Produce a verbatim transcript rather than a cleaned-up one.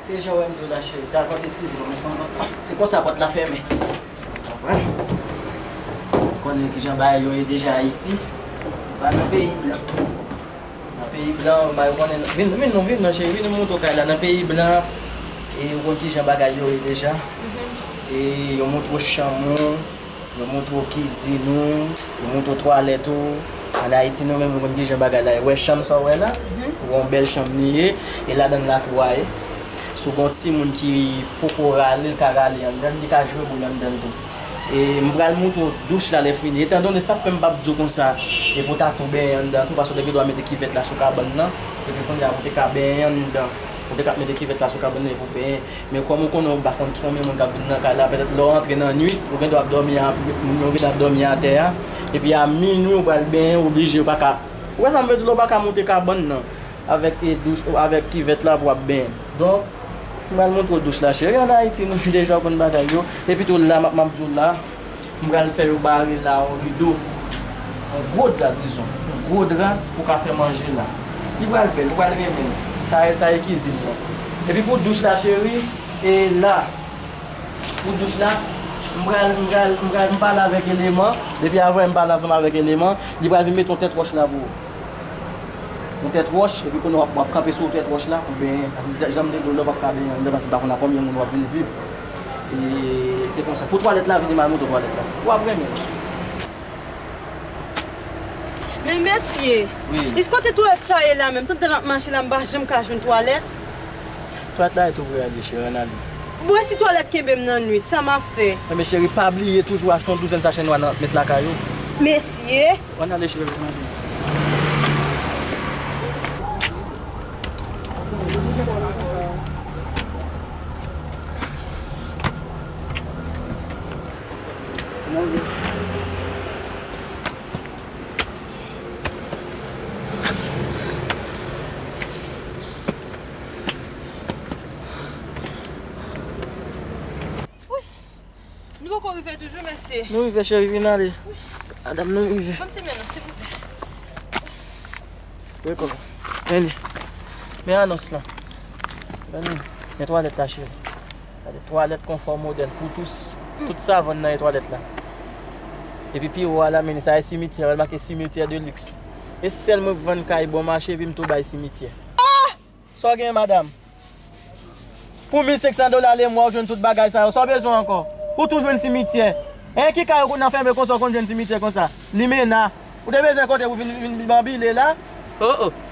Se jan w wè m di w la, cheri. Davans, eskize m, men se konsa pòt la fèmen. Konprann? Konnen kijan bagay yo ye deja Ayiti. Pa nan peyi blan. Nan peyi blan, ba yo konnen. Vin, vin non, vin non, cheri, vin m montre w kay la. Nan peyi blan, e ou konn kijan bagay yo ye deja. E yo montre w chanm ou, yo montre w kizin ou, yo montre w twalèt ou. An Ayiti, nou menm, nou konn kijan bagay la ye. Ou wè chanm sa w wè la? Ou wè yon bèl chanm li ye, e ladan l lakou a ye. Si w gen yon timoun ki poko rale, l ka rale anndan l, li ka jwe boul anndan l tou. E m pral montre w douch la lè fini. Etandone sa fè m p ap di w konsa, e pou w ta tou benyen anndan tou, paske w te gen dwa mete kivèt la sou kabann nan, epi kounye a pou w te ka benyen anndan. Ou te ka mete kivèt la sou kabann nan epi w benyen. Men kòm ou konnen ou pa konn konbyen moun k ap vin nan kay la, petèt lè w antre nan nwit, ou gen dwa ap dòmi a, moun yo gen dwa ap dòmi atè a, epi a minwi ou pral benyen, ou oblije, ou pa ka. Ou wè sa m vle di w la, ou pa ka monte kabann nan avèk e douch, avèk kivèt la pou w ap benyen. Donk, m pral montre w douch la, cheri. An Ayiti, nou deja konn bagay yo. Epi tou la, m ap, m ap di w la, m pral fè yo bare la yon rido. Yon gwo dra, dizon. Yon gwo dra pou w ka fè manje la. Li pral bèl, ou pral renmen l. Sa, sa e kizin nan. Epi pou douch la, cheri, e la, pou douch la, m pral, m pral, m pral, m pale avèk Eleman. Depi avè m pale ansanm avèk Eleman, li pral vin mete yon tèt wòch la pou ou. Yon tèt wòch, epi kounye a w ap, w ap kanpe sou tèt wòch la pou benyen. Paske jan m te di w la, w p ap ka benyen anndan, paske m pa konn ak konbyen moun w ap vin viv. E se konsa. Pou twalèt la, vini m al montre w twalèt la. W ap renmen l. Men mesye, wi, is kote twalèt sa ye la menm? Tout tan n ap mache la, m pa janm ka jwenn twalèt. Twalèt la e tou pre a, cheri, ann ale. Bon, e si twalèt kenbe m nan nwit, sa m ap fè? Enben, cheri, pa bliye toujou achte yon douzèn sachè nwa nan, met lakay ou. Mesye! Ann ale, cheri, ann ale. Wi. Nou poko rive toujou, mesye. Nou rive, cheri, vin ale. Wi. Madanm, nou rive. Ban m ti men nan, silvouplè. Wi, kòman? Vini. Men anons lan. Vini. Men twalèt la, cheri. Gade, twalèt konfò modèn pou tous. Tout savann nan e twalèt la. Epi pi wo a la, men sa e simityè, wè l make cimetière de luxe. E sèl mwen vann kay bon mache, epi m tou bay simityè. Sa w gen, madanm? Pou mil senk san dola lemwa, ou jwenn tout bagay sa yo. Sa w bezwen ankò? Ou tou jwenn simityè. Hein, ki kay ou konn anfèmen konsa, ou konn jwenn simityè konsa? Limena, ou te bezwen kote pou vin, vin, vin banbile la? Oh, oh.